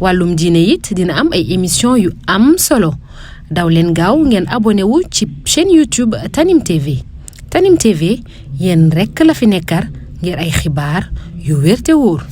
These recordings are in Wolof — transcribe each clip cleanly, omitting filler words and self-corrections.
wàllum diine it dina am ay émission yu am solo daw leen gaaw ngeen abonné wu ci chaîne YouTube Tanim TV Tanim TV yéen rekk la fi nekkar ngir ay xibaar yu wér te wóor.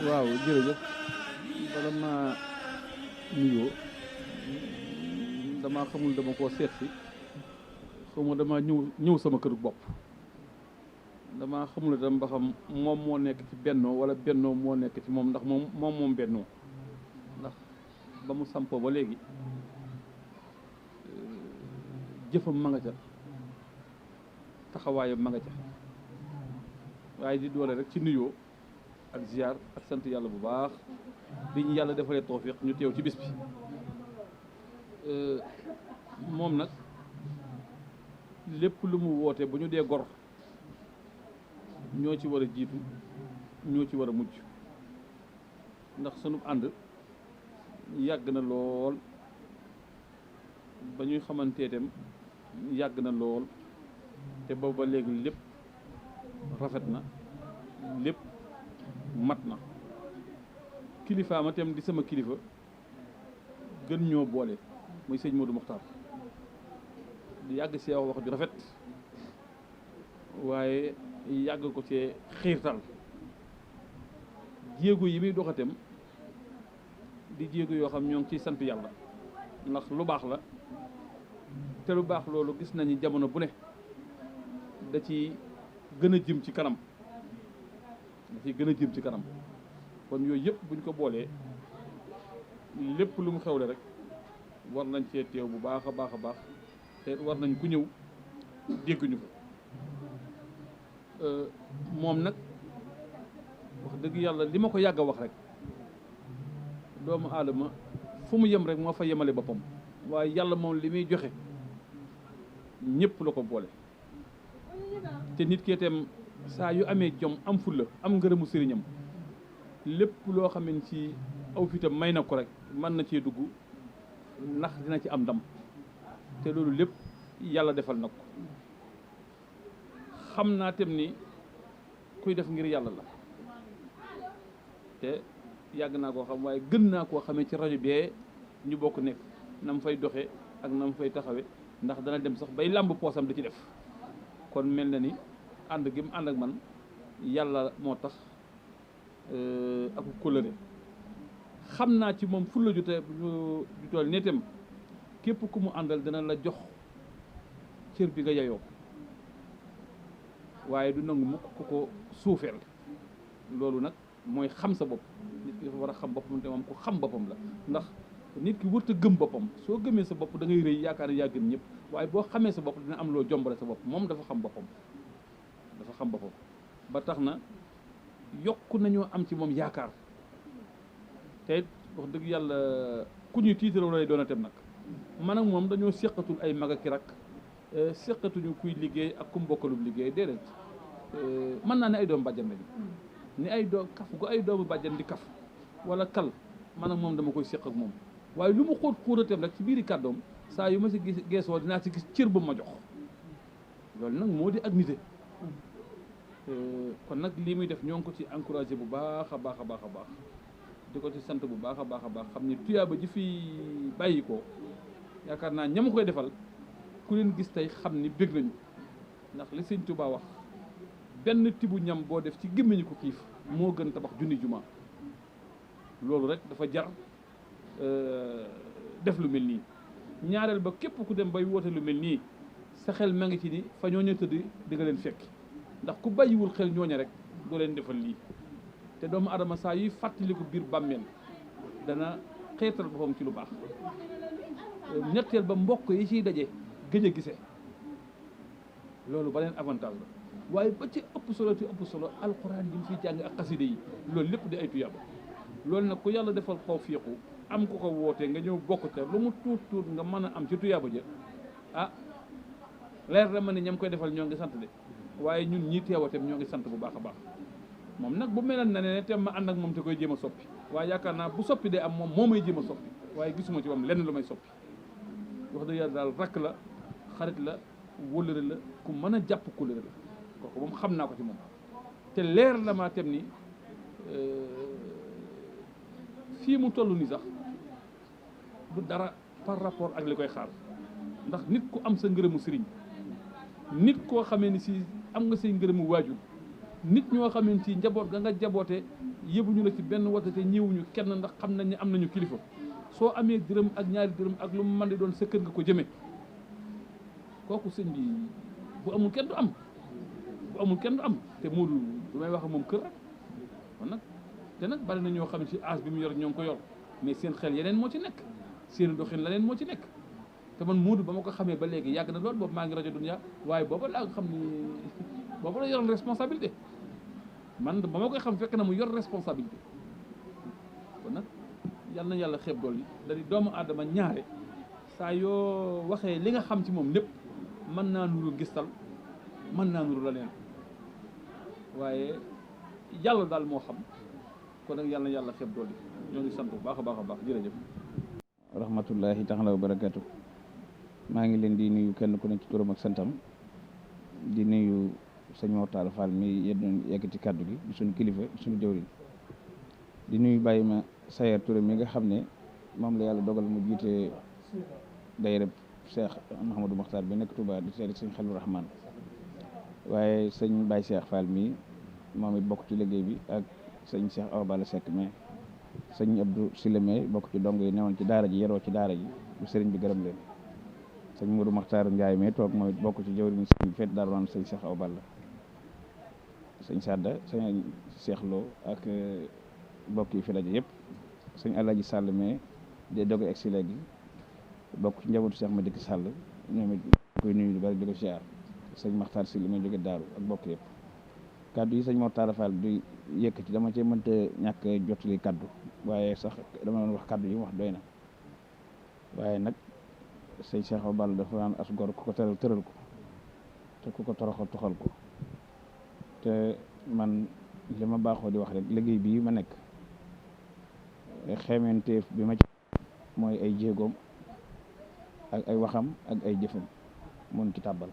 waaw jërëjëf bala ma nuyoo damaa xamul dama koo seet si xaw ma dama ñëw sama kër bopp damaa xamul itam ba xam moom moo nekk ci bennoo wala bennoo moo nekk ci moom ndax moom bennoo ndax ba mu sampoo ba léegi jëfam ma nga ca taxawaayam ma nga ca waaye di doole rek ci nuyoo ak ziar ak sant yàlla bu baax bi ñu yàlla defalee tawfiq ñu teew ci bis bi moom nag lépp lu mu woote bu ñu dee gor ñoo ci war a jiitu ñoo ci war a mujj ndax sunu ànd yàgg na lool ba ñuy xamantee tam yàgg na lool te boobu ba léegi lépp rafet na lépp mat na kilifa ma tam di sama kilifa gën ñoo boole muy sëñ Modou Mokhtar di yàgg see wax ju rafet waaye yàgg ko ci xiirtal jéego yi muy doxatem di jéego yoo xam ñoo ngi ciy sant yàlla ndax lu baax la te lu baax loolu gis nañu jamono bu ne da ci gën a jëm ci kanam da ci gën a jëm ci kanam kon yooyu yëpp buñ ko boolee lépp lu mu xewle rek war nañ cee teew bu baax a baax a baax te war nañ ku ñëw dégguñu ko moom nag wax dëgg yàlla li ma ko yàgg a wax rek doomu aadama fu mu yem rek moo fa yemale boppam waaye yàlla moom li muy joxe ñëpp la ko boole te nit ki itam saa yu amee jom am fulla am ngërëmu sëriñam lépp loo xam ne ci aw fitam may na ko rek mën na cee dugg ndax dina ci am ndam te loolu lépp yàlla defal na ko xam naa tam ni kuy def ngir yàlla la te yàgg naa koo xam waaye gën naa koo xamee ci rajo bee ñu bokk nekk na mu fay doxee ak na mu fay taxawe ndax dana dem sax bay làmb poosam di ci def kon mel na ni ànd gi mu ànd ak man yàlla moo tax ak kóllëre xam naa ci moom fulla ju toll ne itam képp ku mu àndal dina la jox cër bi nga yeyoo waaye du nangu mukk ku ko suufeel loolu nag mooy xam sa bopp nit ki dafa war a xam boppam te moom ku xam boppam la ndax nit ki wërta gëm boppam soo gëmee sa bopp da ngay rëy yaakaar ne yaa gën ñëpp waaye boo xamee sa bopp dina am loo jombale sa bopp moom dafa xam boppam ba tax na yokk nañoo am ci moom yaakaar te wax dëgg yàlla ku ñuy tiitaroo lay doon a tem nag man ak moom dañoo séqatul ay mag ak rak séqatuñu kuy liggéey ak ku mbokkalub liggéey déedéet mën naa ne ay doom bàjjan lañu ni ay doom kaf gu ay doomu bàjjan di kaf wala kal man ak moom dama koy séq ak moom waaye lu mu xóot xóotatem rek ci biiri kàddoom saa yu ma si geesoo dinaa si gis cër ba ma jox loolu nag moo di ak nite kon nag lii muy def ñoo ngi ko ci encouragé bu baax a baax a baax a baax di ko ci sant bu baax a baax a baax xam ni tuyaaba ji fi bàyyi ko yaakaar naa ñama koy defal ku leen gis tey xam ni bég nañu ndax li Sëñ Tuubaa wax benn tibu ñam boo def ci gémmiñu ko xiif moo gën tabax junni juma loolu rek dafa jar def lu mel nii ñaareel ba képp ku dem bay woote lu mel nii sa xel ma ngi ci ni fa ñooñu tëdd di nga leen fekki ndax ku bàyyiwul xel ñooñu rek doo leen defal lii te doomu adama saa yuy fàttaliku biir bàmmeel dana xeetal boppam ci lu baax ñetteel ba mbokk yi ciy daje gëj a gisee loolu beneen avantage la waaye ba ci ëpp solo alxuraan yi mu fiy jàng ak xaside yi loolu lépp di ay tuyaaba loolu nag ku yàlla defal tawfiiqu am ko ko wootee nga ñëw bokk te lu mu tuut nga mën a am ci tuyaaba ja ah leer na ma ne ñam koy defal ñoo ngi sant de waaye ñun ñii teewatem ñoo ngi sant bu baax a baax moom nag bu meloon na ne te ma ànd ak moom te koy jéem a soppi waaye yaakaar naa bu soppi de am moom moo may jéem a soppi waaye gisuma ci moom lenn lu may soppi wax dëgg yàlla daal rakk la xarit la wóllëre la ku mën a jàpp kóllëre la kooku moom xam naa ko ci moom te leer la maa tem ni fii mu toll nii sax du dara par rapport ak li koy xaar ndax nit ku am sa ngërëmu sëriñ nit koo xamee ni si am nga say ngërëmu waajur nit ñoo xamee ni si njaboot ga nga jaboote yëbuñu la ci benn woote te ñëwuñu kenn ndax xam nañ ne am nañu kilifa soo amee dërëm ak ñaari dërëm ak lu mu mën di doon sa kër nga ko jëmee kooku sëñ bi bu amul kenn du am te Modou du may wax ak moom kër rek kon nag te nag bari na ñoo xam ne si âge bi mu yor ñoo ngi ko yor mais seen xel yeneen moo ci nekk seen doxin leneen moo ci nekk te man Modou ba ma ko xamee ba léegi yàgg na lool boobu maa ngi rajo Dunya waaye booba laa xam ni booba la yoroon responsabilité man ba ma koy xam fekk na mu yor responsabilité kon nag yal na yàlla xeeb dool yi da di doomu aadama ñaare saa yoo waxee li nga xam ci moom lépp mën naa nuru gistal mën naa nuru la leen waaye yàlla daal moo xam kon nag yal na yàlla xeeb dool yi ñoo ngi sant bu baax a baax a baax jërëjëf rahmatullahi taala wa barakatu maa ngi leen di nuyu kenn ku ne ci turam ak santam di nuyu sëñ Mor Talla Fall mi yeddoon yëkkati kàddu gi di suñu kilifa suñu jëwriñ di nuyu bàyyi ma Sayer Touré mi nga xam ne moom la yàlla dogal mu jiite daayira Cheikh Mahamadou Mokhtar bi nekk Touba di seeti sëñ Xalilu Rahman waaye sëñ Baye Cheikh Fall mi moom it bokk ci liggéey bi ak sëñ Cheikh Awa Balla Seck mais sëñ Abdou Sileme bokk ci dong yi newoon ci daara ji yeroo ci daara ji bu sëriñ bi gërëm leen sëñ Modou Makhtar Ndiaye mais toog mooy bokk ci jëwriñ sëñ fet daara woon sëñ Cheikh Awa Balla sëñ Sadda sëñ Cheikh Lo ak bokk yi fi daje yëpp sëñ Alaaji Sall mais de doge egsi léegi bokk ci njabootu Cheikh Madick Sall ñoom it koy nuyu lu bari di ko siyaar sëñ Makhtar Sylla ma jóge daaru ak bokk yëpp kaddu yi sëñ Mor Talla Fall di yëkkati dama cee mënta ñàkk jotali kaddu waaye sax dama doon wax kaddu yi mu wax doy na waaye nag sëñ Cheikh Awa Balla dafa naan as gor ku ko teral tëral ko te ku ko toroxal toxal ko te man li ma baaxoo di wax rek liggéey bii ma nekk xeementeef bi ma ci mooy ay jéegoom ak ay waxam ak ay jëfam mun ci tàbbal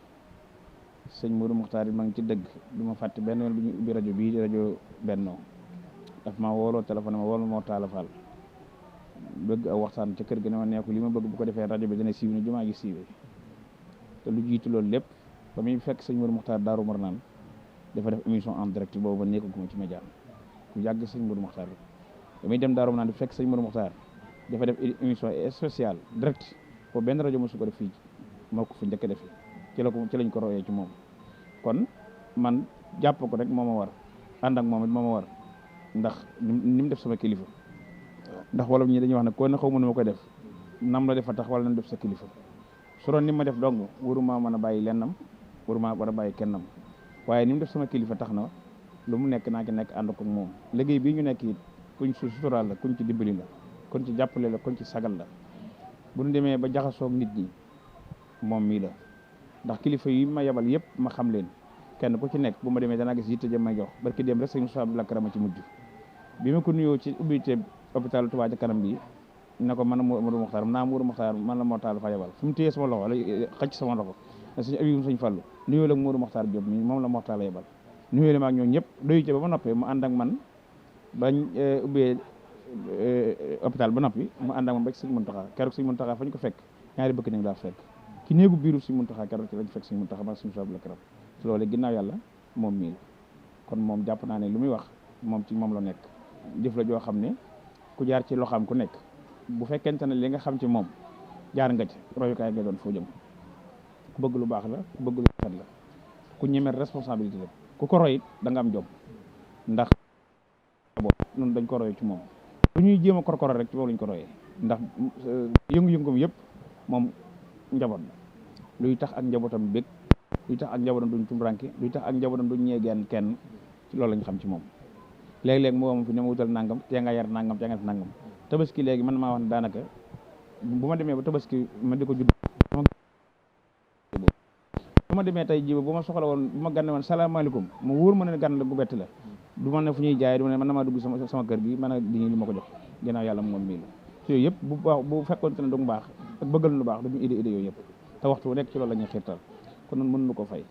sëñ Modou Mokhtar yi ma ngi ci dëgg du ma fàtte benn yoon bu ñu ubbi rajo bii di rajo Benno daf ma wooloo téléphone ma woolu Mor Talla Fall bëgg aw waxtaan ca kër ga ne ma neeku li ma bëgg bu ko defee rajo bi dana siiw ne jumaa ji siiwee te lu jiitu loolu lépp ba muy fekk sëñ Modou Mokhtar Daaru Marnaan dafa def émission en direct boobu ba nekkaguma ci média ku yàgg sëñ Modou Mokhtar bi ba muy dem Daaru Marnaan di fekk sëñ Modou Mokhtar dafa def émission spéciale direct boobu benn rajo mosu ko def fii moo ko fi njëkk a def ci lañ ko royee ci moom kon man jàpp ko rek moo ma war ànd ak moom it moo ma war ndax ni mu def sama kilifa ndax wolof ñi dañuy wax ne ko ne xaw ma nu ma koy def nam la defa tax wala nam def sa kilifa su doon ni ma def dong waruma mën a bàyyi lennam waruma war a bàyyi kennam waaye ni mu def sama kilifa tax na lu mu nekk naa ci nekk ànd ko moom liggéey bii ñu nekk it kuñ ci suturaal la kuñ ci dimbali la kuñ ci jàppale la kuñ ci sagal la bu ñu demee ba jaxasoog nit ñi moom mii la ndax kilifa yi ma yebal yëpp ma xam leen kenn ku ci nekk bu ma demee danaa gis yitte jëm may jox barki dem rek sëñ Moussa Abdou Lakram ci mujj bi ma ko nuyoo ci ubbite hôpital Touba ca kanam bi ne ko man la Modou Mokhtar Modou Mokhtar man la Mortalla fa yebal fu mu téyee sama loxo wala xëcc sama loxo sëñ Abibou sëñ Fallou nuyoo la Modou Mokhtar Diop mi moom la Mortalla yebal nuyoo la ma ak ñoom ñëpp doyu ci ba ma noppee mu ànd ak man bañ ubbee hôpital ba noppi mu ànd ak man ba ci sëñ Mountakha keroog sëñ Mountakha fañ ko fekk ñaari bëkk nañ daa fekk ki néegu biiru sëñ Mountakha keroog ci lañ fekk sëñ Mountakha ma sëñ Abdou Lakram loolu ginnaaw yàlla moom mii la kon moom jàpp naa ne lu muy wax moom ci moom la nekk jëf la joo xam ne ku jaar ci loxaam ku nekk bu fekkente ne li nga xam ci moom jaar nga ci royukaay nga doon foo jëm ku bëgg lu baax la ku bëgg lu rafet la ku ñemee responsabilité la ku ko roy it da nga am jom ndax noonu dañ ko roy ci moom lu ñuy jéem a korkoro rek ci moom lañ ko royee ndax yëngu-yëngum yëpp moom njaboot la luy tax ak njabootam bég luy tax ak njabootam duñ tumranke luy tax ak njabootam duñ ñeegeen kenn ci loolu lañ xam ci moom léeg-léeg moom fi ne ma wutal nangam te nga yar nangam te nga def nangam tabaski léegi man maa wax ne daanaka bu ma demee ba tabaski ma di ko judd bu ma demee tey jiba bu ma soxla woon bu ma gànne woon salaamaaleykum mu wóor ma ne gànn la gu bett la du ma ne fu ñuy jaay du ma ne man na maa dugg sama kër gi man a di li ma ko jox ginnaaw yàlla moom mii la ci yooyu yëpp bu baax bu fekkoon te ne du baax ak bëggal lu baax duñu idée yooyu yëpp te waxtu bu nekk ci loolu la ñuy xiirtal kon noonu mën nu ko fay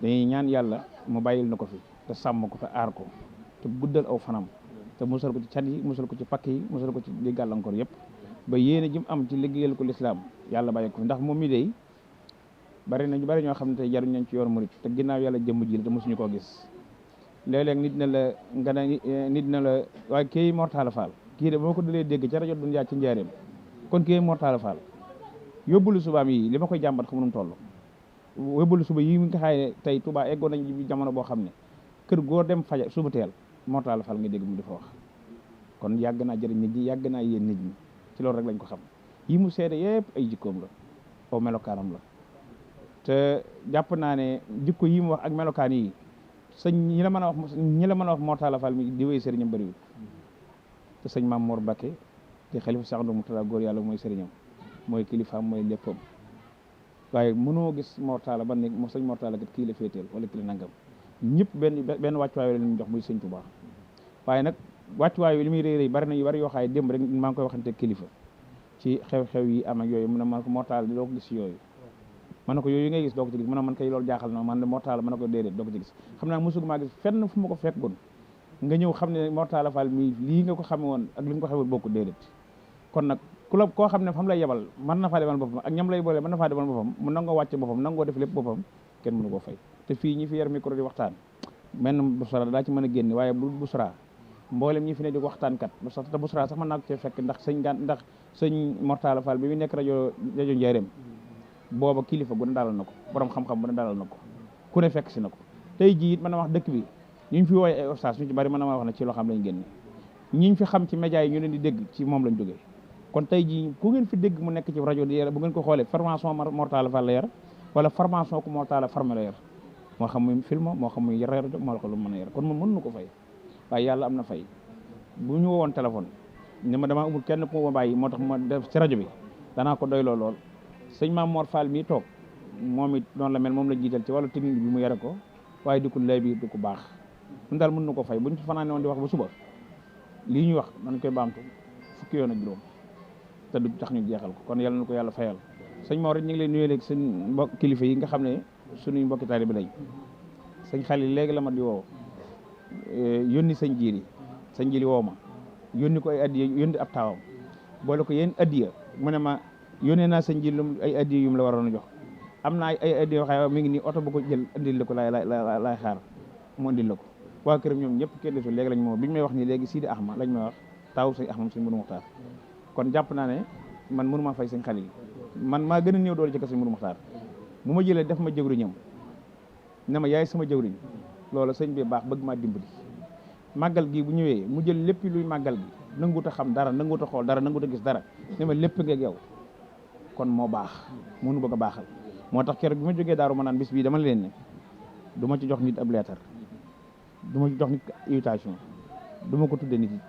dañuy ñaan yàlla mu bàyyil na ko fi te sàmm ko te aar ko te guddal aw fanam te musal ko ci cat yi musal ko ci pakk yi musal ko ci li gàllankoor yëpp ba yéene jëm am ci liggéeyal ko lislaam yàlla bàyyi ko fi ndax moom mi day bari na ñu bari ñoo xam ne tey jaruñ nañ ci yoon murit te ginnaaw yàlla jëmm ji la te mosuñu koo gis léeg-léeg nit na la nga ne nit na la waaye kii Mortalla Fall kii de ba ma ko dalee dégg ca rajo Dunya ci njaareem kon kii Mortalla Fall yóbbulu subaam yi li ma koy jàmbat xamu nu mu toll yóbbulu suba yi nga xaye ne tey Touba eggoon nañ jamono boo xam ne kër goo dem faja suba teel Mortalla Fall nga dégg mu di fa wax kon yàgg naa jëriñ nit ñi yàgg naa yéen nit ñi ci loolu rek lañ ko xam yi mu seede yëpp ay jikkoom la aw melokaanam la te jàpp naa ne jikko yi mu wax ak melokaan yi sëñ ñi la mën a wax Mortalla Fall mi di wéy sëriñam bëriwul te sëñ Maam Mor Mbacké te xalifa Cheikh Ahmadou Mourtada góor yàlla mooy sëriñam mooy kilifaam mooy léppam waaye mënoo gis Mortalla ba ne sëñ Mortalla kat kii la féeteel wala kii la nangam ñëpp benn wàccuwaay la ñu jox muy sëñ Touba waaye nag wàccuwaay li muy rëy bari na yu bari yoo xaay démb rek maa ngi koy waxante kilifa ci xew-xew yi am ak yooyu mu ne man ko Mortalla doo ko gis yooyu man na ko yooyu ngay gis doo ko ci gis mu ne man kay loolu jaaxal na man de Mortalla man na ko déedéet doo ko ci gis xam naa mosu maa gis fenn fu ma ko fekkoon nga ñëw xam ne Mortalla Fall mii lii nga ko xame woon ak li nga ko xamee bokku déedéet kon nag ku la koo xam ne fa mu lay yebal mën na faa demal boppam ak ñam lay boole mën na faa demal boppam mu nangoo wàcce boppam nangoo def lépp boppam kenn mënu koo fay te fii ñi fi yor micro di waxtaan menn Busra daa ci mën a génn waaye bu Busra mboolem ñi fi ne di waxtaan kat te Busra sax mën naa ko cee fekk ndax sëñ Mortalla Fall bi mu nekk rajo Njaaréem booba kilifa gu ne dalal na ko borom xam-xam bu ne dalal na ko ku ne fekk si na ko tey jii it mën na wax dëkk bi ñu fi wooye ay ustaas ñu ci bari mën na wax ne ci loo xam lañ génne ñiñ fi xam ci média yi ñu leen di dégg ci moom lañ jógee kon tey jii ku ngeen fi dégg mu nekk ci rajo di yar bu ngeen ko xoolee formation Mortalla Fall la yar wala formation ku Mortalla formé la yar moo xam muy film moo xam muy rajo moo xam lu mën a yar kon moom mën na ko fay waaye yàlla am na fay bu ñu woowoon téléphone ne ma damaa amul kenn ku ma bàyyi moo tax ma def ci rajo bi danaa ko doyloo lool sëñ Maam Mor Fall mii toog moom it noonu la mel moom la jiital ci wàllu technique bi mu yare ko waaye di ko lay biir di ko baax ñun daal mën na ko fay buñ ci fanaane woon di wax ba suba lii ñuy wax nañ koy baamtu fukki yoon ak juróom te du tax ñu jeexal ko kon yàlla na ko yàlla fayal sëñ Mor ñu ngi lay nuyoo léegi seen mbokk kilifa yi nga xam ne suñuy mbokki taalibe lañ sëñ Xalil léegi la ma di woo yónni sëñ Jili woo ma yónni ko ay addiya yónni ab taawam boole ko yéen addiya mu ne ma yónnee naa sëñ Jili ay addiya yu mu la waroon a jox am naa ay di waxee mi ngi nii oto bu ko jël indil la ko laay xaar mu indil la ko waa këram ñoom ñëpp kenn desul léegi lañ moo bi ñu may wax nii léegi Sidi Ahma lañ may wax taawu sëñ Ahmad sëñ Mourou Mokhtar kon jàpp naa ne man mënu maa fay sëñ Xalil man maa gën a néew doole ci kër sëñ Mourou Mokhtar bu ma jëlee def ma jëwriñam ne ma yaay sama jëwriñ loolu sëñ bi baax bëgg maa dimbali màggal gi bu ñëwee mu jël lépp luy màggal gi nanguut a xam dara nanguut a xool dara nanguut a gis dara ne ma lépp ngeeg yow kon moo baax mënu bëgg a baaxal moo tax keroog bi ma jógee daaru ma naan bis bii dama leen ne du ma ci jox nit ab leetar du ma ci jox nit invitation du ma ko tudde nit yi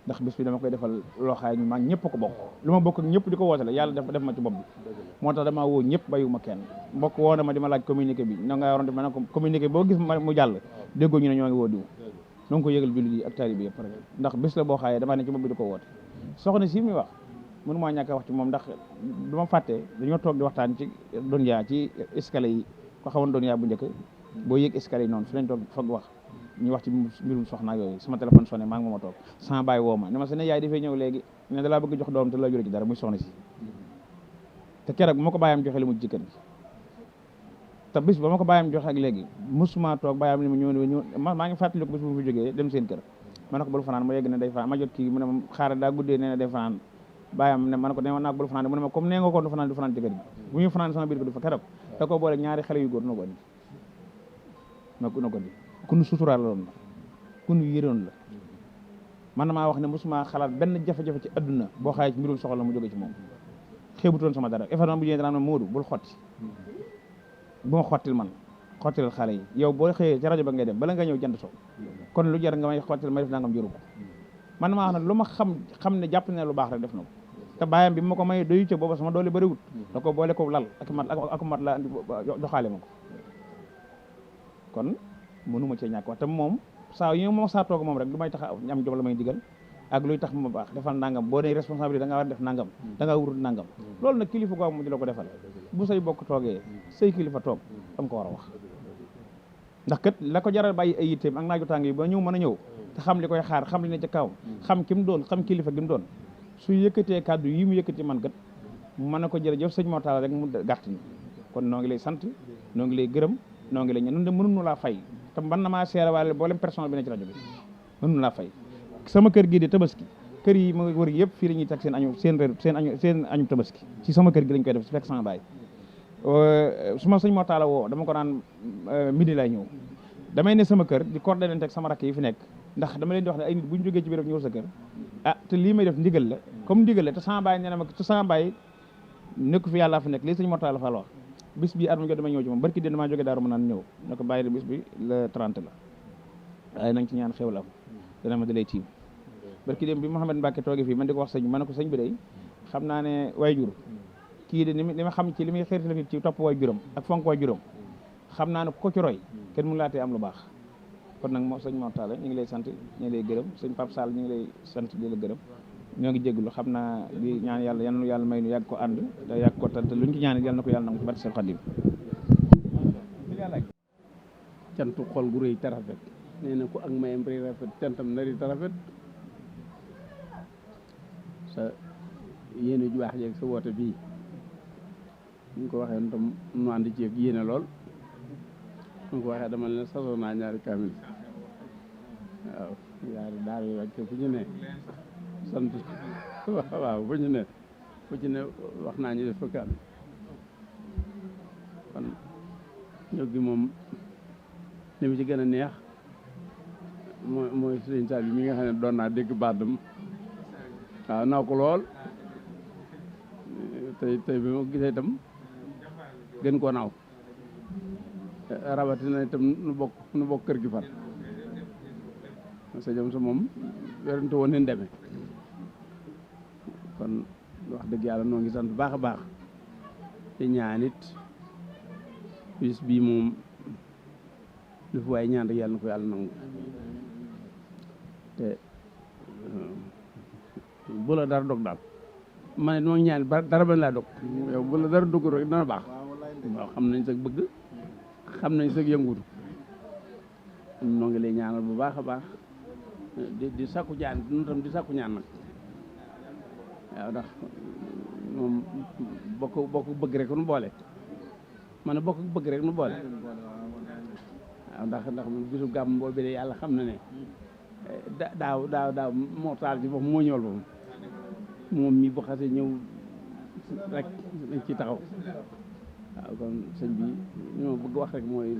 ndax bis bi dama koy defal loo xaay ñu maag ñëpp ko bokk lu ma bokk ak ñëpp di ko wootale yàlla def ma ci bopp bi moo tax damaa woo ñëpp bàyyiwuma kenn mbokk woo na ma di ma laaj communiqué bi na nga waroon def ma ne ko communiqué boo gis mu jàll déggoo ñu ne ñoo ngi woo diw donc ko yëgal jullit yi ak taalibe bi yëpp ndax bis la boo xaayee damaa ne ci bopp bi di ko woote soxna si muy wax mënu maa ñàkk a wax ci moom ndax du ma fàtte dañoo toog di waxtaan ci Donia ci escalier yi ko xawoon Donia bu njëkk boo yéeg escalier yi noonu fi lañ toog foog wax ñu wax ci mbirum soxna yooyu sama téléphone sonné maa ngi mooma toog sama baay woo ma ne ma sa ne yaay dafay ñëw léegi ne dalaa bëgg jox doom te la jure ci dara muy soxna si te keroog bu ma ko bàyyam joxe li mu ci kër gi te bis ba ma ko bàyyam joxe ak léegi musuma toog bàyyam li mu ñëw maa ngi fàttali ko bis bu mu fi jógee dem seen kër ma ne ko bul fanaan ma yegg ne day fanaan ma jot kii mu ne ma xaaral daa guddee nee na day fanaan bàyyam ne ma ne ko ne ma naag bul fanaan mu ne ma comme nee nga ko du fanaan ci kër gi bu ñuy fanaan sama biir ko du fa keroog da ko boole ñaari xale yu góor na ko andi na ko andi ku nu suturaal la doon ku nu yëroon la man na maa wax ne mosuma xalaat benn jafe-jafe ci adduna boo xaayee ci mbirum soxla mu jóge ci moom xeebutoon sama dara effectivement bu ñëwee dana Moodu bul xotti bu ma xottil man xottil xale yi yow boo xëyee ci rajo ba ngay dem bala nga ñëw jant so kon lu jar nga may xottil may def nangam jëru ko man maa wax ne lu ma xam ne jàpp ne lu baax rek def na ko te bàyyam bi ma ko may doyu ca booba sama doole bëriwut da ko boole ko lal ak mat la joxaale ma ko kon mënuma cee ñàkk wax te moom saa yi moo saa toog moom rek lu may tax am jom la may digal ak luy tax ma baax defal nangam boo nee responsabilité da nga war a def nangam da nga wurut nangam loolu nag kilifa ko mu di la ko defal bu say bokk toogee say kilifa toog am ko war a wax ndax kat la ko jaral bàyyi ay yitteem ak naaju tàng yi ba ñëw mën a ñëw te xam li koy xaar xam li ne ca kaw xam ki mu doon xam kilifa gi mu doon su yëkkatee kàddu yi mu yëkkati man kat mën na ko jërëjëf sëñ Mor Talla rek mu gàtt ni kon noo ngi lay sant noo ngi lay gërëm noo ngi lay ñaan nun de mënuñu laa fay te man na maa seere waale boolem personne bi ne ci rajo bi mënuñu laa fay sama kër gii de tabaski kër yi ma wër yëpp fii la ñuy teg seen añu tabaski ci sama kër gi lañ koy def su fekk sama baay su ma sëñ Mor Talla woo dama ko naan midi lay ñëw damay ne sama kër di coordonné teg sama rakk yi fi nekk ndax dama leen di wax ne ay nit bu ñu jógee ci biir ñëw sa kër te lii may def ndigal la comme ndigal la te sama baay nee na ma te sama baay nekku fi yàlla fi nekk lii sëñ Mor Talla Fall wax bis bi at mu jot damay ñëw ci moom barki den damaa jógee daaru ma naan ñëw ne ko bàyyi bis bi le 30 la waaye nañ ci ñaan xewal am dana ma dalay tiim barki dem bi Mouhamed Mbacke toogee fii man di ko wax sëñ ma ne ko sëñ bi day xam naa ne way jur kii de li ma xam ci li muy xëy na ci topp way juróom ak fonk way juróom xam naa ne ku ko ci roy kenn mu laatee am lu baax kon nag moo sëñ Mor Talla ñu ngi lay sant ñu ngi lay gërëm sëñ Pape Sall ñu ngi lay sant di la gërëm ñoo ngi jégalu xam naa di ñaan yàlla yal na yàlla may nu yàgg ko ànd te yàgg ko tant luñ ci ñaan yàlla na ko yàlla nangu ci barke seen Xadim cantu xol gu rëy te rafet nee na ku ak mayam rëy rafet cantam nari te rafet sa yéene ju baax jeeg sa woote bii ñu ko waxee tam nu ànd ci yéene lool ñu ko waxee dama leen sasoo naa ñaari kaamil waaw ñaari daara yi wàcc fu ñu ne sant waaw fu ñu ne fu ci ne wax naa ñu def fa kaamil kon ñoo gi moom li mu ci gën a neex mooy sëñ Sall bi mi nga xam ne doon naa dégg baatam waaw naaw ko lool tey bi ma gisee itam gën koo naaw rawatina itam nu bokk kër gi far sa jom sa moom werante woon nen demee kon wax dëgg yàlla noo ngi sant bu baax a baax te ñaanit bis bii moom lu fi waaye ñaan rek yàlla na ko yàlla nangu te bu la dara dog daal ma ne moo ñaan dara ba laa dog yow bu la dara dog rek dana baax waaw xam nañ sa bëgg xam nañ sa yëngutu noo ngi lay ñaanal bu baax a baax di sakku ñaan ñun tam di sakku ñaan nag waaw ndax moom bokk bëgg rek nu boole man a bokk bëgg rek nu boole waaw ndax man bisu gàmm boobu de yàlla xam na ne daaw moo taal ci bopp moo ñëwal boppam moom mi bu xasee ñëw rek dañ ciy taxaw waaw kon sëñ bi li ma bëgg wax rek mooy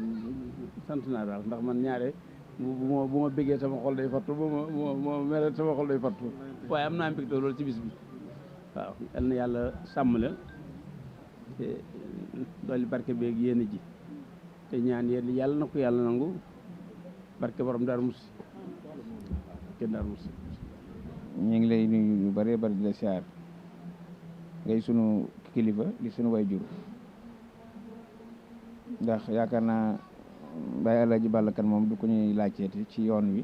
sant naa daal ndax man ñaare bu ma bëggee sama xol day fattu bu ma mere sama xol day fattu waaye am naa mbégte loolu ci bis bi waaw yal na yàlla sàmm la te dolli barke beeg yéen ji te ñaan yéen yàlla na ko yàlla nangu barke borom Darou Mouhty kenn Darou Mouhty ñu ngi lay nuyu yu bëree bëri di la siyaar ngay sunu kilifa di sunu waajur ndax yaakaar naa Baye Alaaji Balla Kane moom du ko ñuy laajteeti ci yoon wi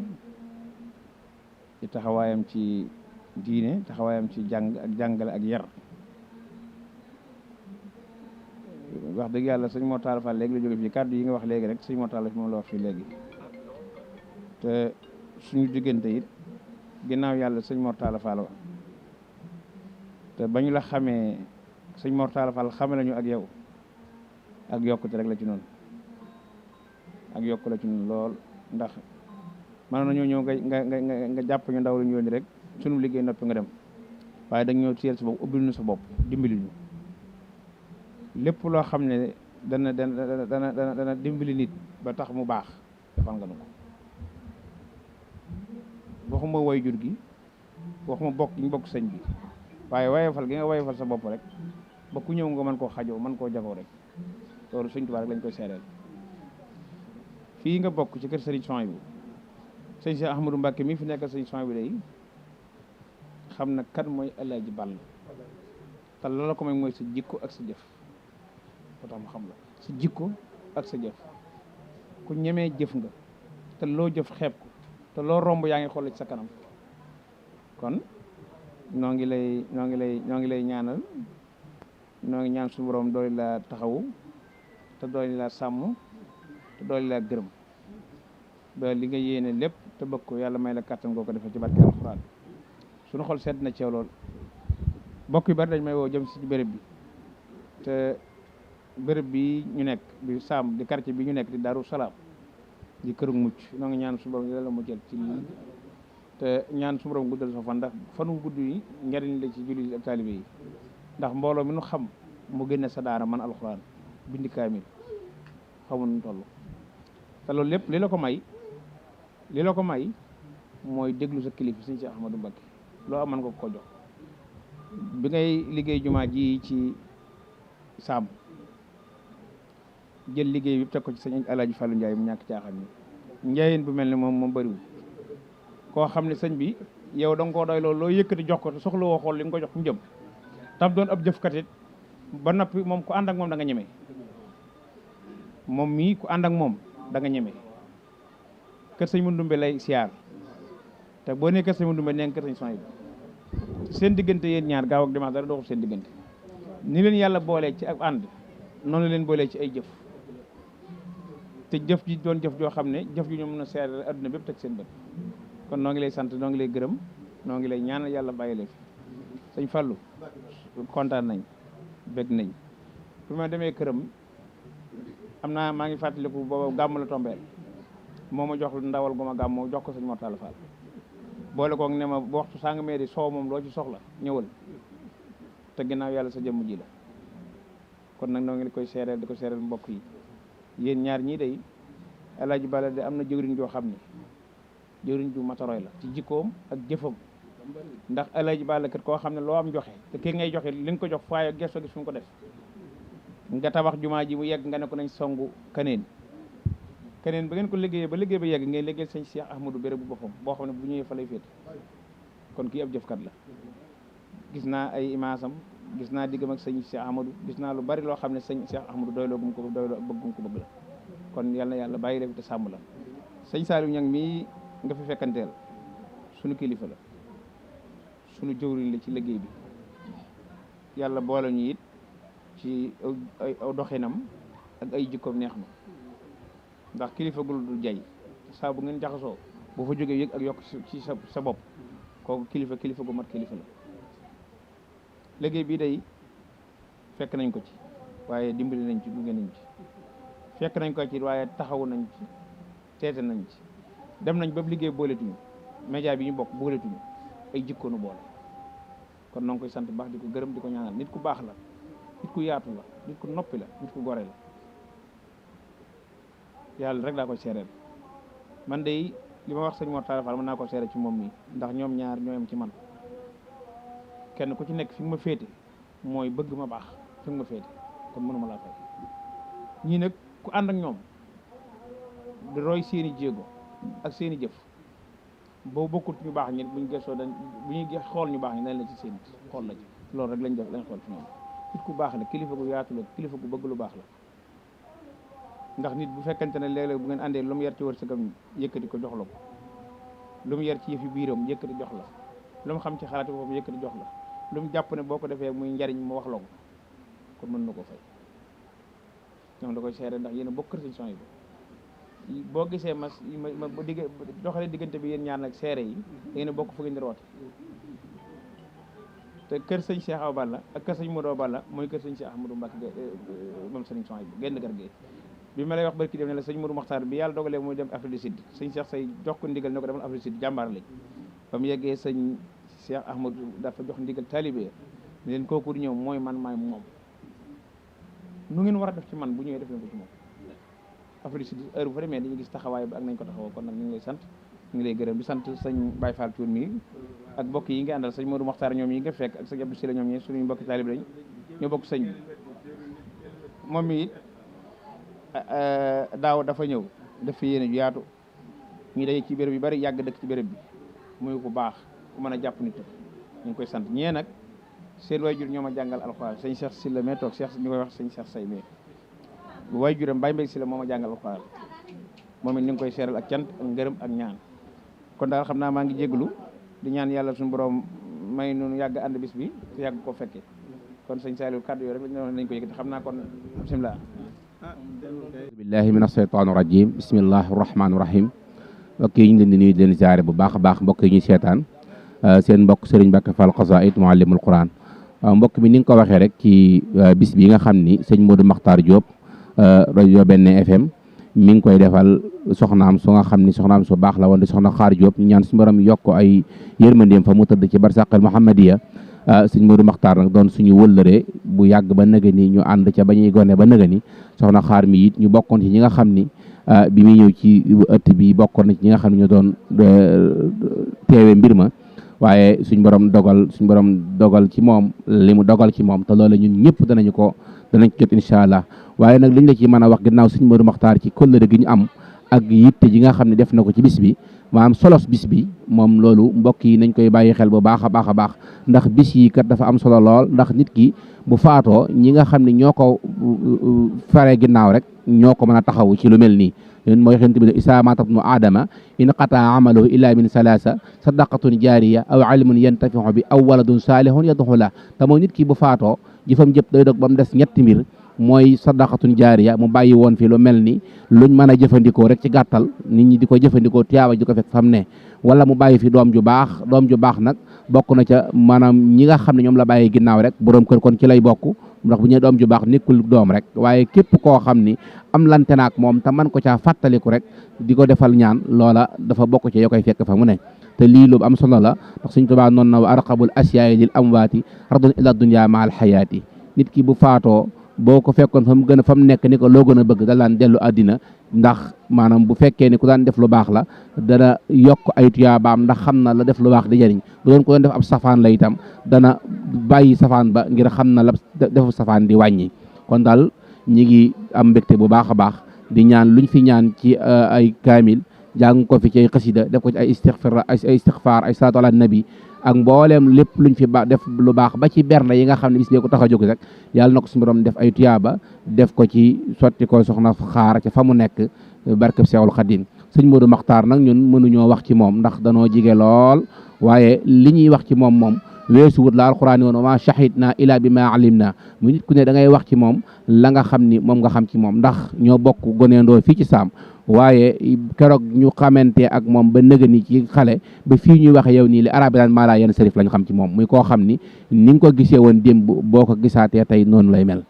ci taxawaayam ci diine taxawaayam ci jàng ak jàngale ak yar wax dëgg yàlla sëñ Mor Talla Fall léegi la jóge fii kàddu yi nga wax léegi rek sëñ Mor Talla fi moom la wax fii léegi te suñu diggante it ginnaaw yàlla sëñ Mor Talla Fall te ba ñu la xamee sëñ Mor Talla Fall xame lañu ak yow ak yokkute rek la ci noonu ak yokku la ci noonu lool ndax mën nañoo ñëw nga jàpp ñu ndaw lu ñu yónni rek sunu liggéey noppi nga dem waaye dañ ñëw tiyel sa bopp ubbil ñu sa bopp dimbali ñu lépp loo xam ne dana dimbali nit ba tax mu baax defal nga nu ko waxuma woy jur gi waxuma bokk ñu bokk sëñ bi waaye wayefal gi nga wayefal sa bopp rek ba ku ñëw nga mën koo xajoo mën koo jagoo rek loolu sëñ Tuubaa rek lañ koy seereel fii nga bokk ci kër sëriñ Souhaïbou sëñ Cheikh Ahmadou Mbacké mi fi nekkal sëñ Souhaïbou day xam na kan mooy Alaaji Balla te loola ko mooy sa jikko ak sa jëf moo tax mu xam la sa jikko ak sa jëf ku ñemee jëf nga te loo jëf xeeb ko te loo romb yaa ngi xool ci sa kanam kon noo ngi lay ñaanal noo ngi ñaan suñu borom dooli la taxawu te dooli la sàmm te dooli la gërëm ba li nga yéene lépp te bëgg ko yàlla may la kàttan goo ko defee ci barke alxuraan suñu xol sedd na ci yow lool bokk yu bari dañ may woo jëm si béréb bi te béréb bi ñu nekk di Saam di quartier bi ñu nekk di Daaru Salaam di këru mucc noo ngi ñaan su borom yàlla muccal ci lii te ñaan su borom guddal sa fan ndax fanu gudd yi njariñ la ci jullit ak taalibe yi ndax mbooloo mi nu xam mu génne sa daara man alxuraan bindi kaamil xamul nu toll te loolu lépp li la ko may mooy déglu sa kilifa sëñ Cheikh Ahmadou Mbacké loo am mën nga ko jox bi ngay liggéey jumaa ji ci Saam jël liggéey bi teg ko ci sëñ Alaaji Fallou Ndiaye mu ñàkk caaxaan ni njaayeen bu mel ne moom bëriwul koo xam ne sëñ bi yow da nga koo doy loolu loo yëkkati jox ko te soxla woo xool li nga ko jox mu jëm tam doon ab jëfkat it ba noppi moom ku ànd ak moom da nga ñeme moom mii ku ànd ak moom da nga ñeme kër sëñ Mandumbe lay siyaar te boo nee kër sëñ Mandumbe nee kër sëñ Souhaïbou seen diggante yéen ñaar gaaw ak dimanche dara doxul seen diggante ni leen yàlla boolee ci ak ànd noonu leen boolee ci ay jëf te jëf ji doon jëf joo xam ne jëf ji ñoo mën a seere adduna bépp teg seen bët kon noo ngi lay sant noo ngi lay gërëm noo ngi lay ñaanal yàlla bàyyi la fi sëñ Fallou kontaan nañ bég nañ bi ma demee këram am naa maa ngi fàttaliku booba gàmm la tombeel moo ma jox ndawal gu ma gàmm jox ko sëñ Mor Talla Fall boole koog ne ma bu waxtu sàng mee di soow moom loo ci soxla ñëwal te ginnaaw yàlla sa jëmm ji la kon nag noo ngi koy seereel di ko seereel mbokk yi yéen ñaar ñii day Alaaji Balla de am na jëwriñ joo xam ne jëwriñ ju mataroy la ci jikkoom ak jëfam ndax Alaaji Balla kat koo xam ne loo am joxe te kii ngay joxe li nga ko jox faaye gesto gis fu nga ko def nga tabax jumaa ji mu yegg nga ne ko nañ songu kaneen ba ngeen ko liggéeyee ba liggéey ba yegg ngeen liggéeyal sëñ Cheikh Ahmadou béréb bu boppam boo xam ne bu ñëwee fa lay féete kon kii ab jëfkat la gis naa ay imaasam gis naa diggam ak sëñ Cheikh Ahmadou gis naa lu bari loo xam ne sëñ Cheikh Ahmadou doyloo gum ko doyloo bëggum ko bëgg la kon yal na yàlla bàyyi la fi te sàmm la sëñ Saliou Niang mii nga fi fekkanteel sunu kilifa la sunu jëwriñ la ci liggéey bi yàlla boole ñu it ci ay doxinam ak ay jikkoom neex na ndax kilifa gul du jay saa bu ngeen jaxasoo boo fa jógee yëg ak yokk ci sa bopp kooku kilifa gu mat kilifa la liggéey bii day fekk nañ ko ci waaye dimbali nañ ci gunge nañ ci fekk nañ ko ci waaye taxawu nañ ci teete nañ ci dem nañ ba liggéey booletuñu média bi ñu bokk booletuñu ay jikkoonu boole kon noo ngi koy sant baax di ko gërëm di ko ñaanal nit ku baax la nit ku yaatu la nit ku noppi la nit ku gore la yàlla rek laa koy seereel man de li ma wax sëñ Mor Talla Fall mën naa ko seere ci moom mii ndax ñoom ñaar ñoo yem ci man kenn ku ci nekk fi nga ma féete mooy bëgg ma baax fi nga ma féete kon mënuma laa fay ñii nag ku ànd ak ñoom di roy seeni jéego ak seeni jëf boo bokkut ñu baax ñi buñ gëstoo dañ bu ñuy xool ñu baax ñi dañ la ci seen xool la ci loolu rek lañ def lañ xool ci ñoom nit ku baax la kilifa gu yaatu la kilifa gu bëgg lu baax la ndax nit bu fekkente ne léeg-léeg bu ngeen àndee lu mu yar ci wërsëgam yëkkati ko jox la ko lu mu yar ci yëfi biiram yëkkati jox la lu mu xam ci xalaati boppam yëkkati jox la lu mu jàpp ne boo ko defee muy njariñ mu wax la ko kon mën na ko fay ñoom da koy seere ndax yéen a bokk kër Sëñ Souhaïbou bi boo gisee ma doxalee diggante bi yéen ñaar nag seere yi da ngeen a bokk fu ngeen di roote te kër sëñ Cheikh Awa Balla ak kër sëñ Modou Balla mooy kër sëñ Cheikh Ahmadou Mbacké moom Sëñ Souhaïbou bi génn kër gi bi ma lay wax barki dem ne la sëñ Modou Makhtar bi yàlla dogalee muy dem Afrique du Sud sëñ Cheikh say jox ko ndigal ne ko demal Afrique du Sud jàmbaar lañ ba mu yeggee sëñ Cheikh Ahmadou dafa jox ndigal talibé leen kooku di ñëw mooy man maay moom nu ngeen war a def ci man bu ñëwee def leen ko ci moom Afrique du Sud heure bu fa demee dañuy gis taxawaay bi ak nañ ko taxawoo kon nag ñu ngi lay sant ñu ngi lay gërëm di sant sëñ Baye Fall Thioune mi ak mbokk yi nga àndal sëñ Modou Makhtar ñoom yi nga fekk ak sëñ Abdou Sylla ñoom ñi suñuy mbokki talibé lañ ñoo bokk sëñ bi moom mi it daaw dafa ñëw def fi yéene ju yaatu ñu daje ci béréb yu bari yàgg dëkk ci béréb bi muy ku baax ku mën a jàpp nit ñu ngi koy sant ñee nag seen waajur ñoo ma jàngal alxuraan sëñ Cheikh Sylla mee toog Cheikh ñu koy wax sëñ Cheikh Say mee bu waajuram Baye Mbaye Sylla moo ma jàngal alxuraan moom it ñu ngi koy seeral ak cant ak ngërëm ak ñaan kon daal xam naa maa ngi jégalu di ñaan yàlla suñu borom may noonu yàgg ànd bis bi te yàgg ko fekke kon sëñ Saliou kàddu yooyu rek lañ ko yëkkati xam naa kon bismillah billahi min asheytaan irajim bismillahi rahmaani rahim mbokk yi ñu leen di nuyu di leen ziare bu baax a baax mbokk yi ñuy seetaan seen mbokk Serigne Mbacké Fall Xasaayid Muallimul Quran mbokk mi ni nga ko waxee rek ci bis bi nga xam ni sëñ Modou Makhtar Diop rajo Benn FM mi ngi koy defal soxnaam su nga xam ni soxnaam su baax la woon di soxna Xaar Diop ñu ñaan suñu borom yokk ay yërmandeem fa mu tëdd ci barsàqal Muhammadiya sëñ Modou Makhtar nag doon suñu wëllëree bu yàgg ba nëga ni ñu ànd ca ba ñuy gone ba nëga ni soxna Xaar mi it ñu bokkoon ci ñi nga xam ni bi muy ñëw ci ëtt bi bokkoon na ci ñi nga xam ne ñu doon teewe mbir ma waaye suñ borom dogal ci moom li mu dogal ci moom te loolu ñun ñëpp danañ jot incha allah waaye nag liñ la ci mën a wax ginnaaw sëñ Modou Makhtar ci kóllëre gi ñu am ak yitte ji nga xam ne def na ko ci bis bi maanaam solos bis bi moom loolu mbokk yi nañ koy bàyyi xel bu baax a baax a baax ndax bis yi kat dafa am solo lool ndax nit ki bu faatoo ñi nga xam ne ñoo ko fare ginnaaw rek ñoo ko mën a taxawu ci lu mel nii yéen mooy xent bi isaa maata ibnu aadama in qataa amaluhu illa min salaasa sadaqatun jaariya aw ilmun yantafiu bi aw waladun saalihun yadxu la te mooy nit ki bu faatoo jëfam jëpp day dog ba mu des ñetti mbir mooy sadaqatun jaariya mu bàyyi woon fi lu mel ni luñ mën a jëfandikoo rek ci gàttal nit ñi di ko jëfandikoo tiyaaba di ko fekk fam ne wala mu bàyyi fi doom ju baax nag bokk na ca maanaam ñi nga xam ne ñoom la bàyyi ginnaaw rek borom kër kon ci lay bokk ndax bu ñu doom ju baax nekkul doom rek waaye képp koo xam ni am lante naak moom te man ko caa fàttaliku rek di ko defal ñaan loola dafa bokk ci yoo koy fekk fa mu ne te lii lu am solo la ndax Sëñ Tuubaa noonu na wa arqabul asyaai lil amwaati radun ila dunya ma al xayaati nit ki bu faatoo boo ko fekkoon fa mu nekk ni ko loo gën a bëgg da daan dellu àddina ndax maanaam bu fekkee ni ku daan def lu baax la dana yokk ay tuyaabaam ndax xam na la def lu baax di jëriñ bu doon ko doon def ab safaan la itam dana bàyyi safaan ba ngir xam na la defu safaan di wàññi kon daal ñi ngi am mbégte bu baax a baax di ñaan luñ fi ñaan ci ay kaamil jàng ko fi ci ay xasida def ko ci ay istixfaar ay salaatu ala nabi ak mbooleem lépp luñ fi def lu baax ba ci bernde yi nga xam ne bis bee ko tax a jóg rek yàlla na ko suñu borom def ay tuyaaba def ko ci sotti ko soxna Xaar ca fa mu nekk barkeb Seexul Xadiim sëñ Modou Makhtar nag ñun mënuñoo wax ci moom ndax danoo jige lool waaye li ñuy wax ci moom weesu wut la alxuraan woon wa maa shahidnaa illaa bimaa alimnaa mu nit ku ne da ngay wax ci moom la nga xam ni moom nga xam ci moom ndax ñoo bokk goneendoo fii ci saam waaye keroog ñu xamante ak moom ba nëga ni ci xale ba fii ñuy waxe yow nii li arab daan maalaa yenn sërif lañ xam ci moom muy koo xam ni ni nga ko gisee woon démb boo ko gisaatee tey noonu lay mel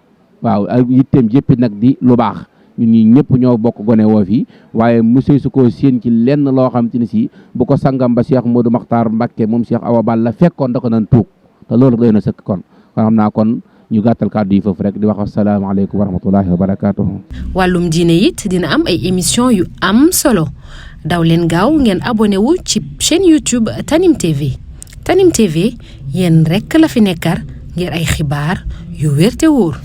waaw ak yitteem jëppi nag di lu baax ñun ñi ñëpp ñoo bokk gone woo fii waaye monsieur su ko séen ci lenn loo xam te ne si bu ko sangam ba Cheikh Modou Makhtar Mbacké moom Cheikh Awa Balla fekkoon da ko nan tuug te loolu doy na sëkk kon xam naa kon ñu gàttal kàddu yi foofu rek di wax asalaamaaleykum wa rahmatullahi wa barakatuhu. wàllum diine it dina am ay émission yu am solo daw leen gaaw ngeen abonné wu ci chaîne YouTube Tanim TV Tanim TV yéen rekk la fi nekkar ngir ay xibaar yu wér te wóor.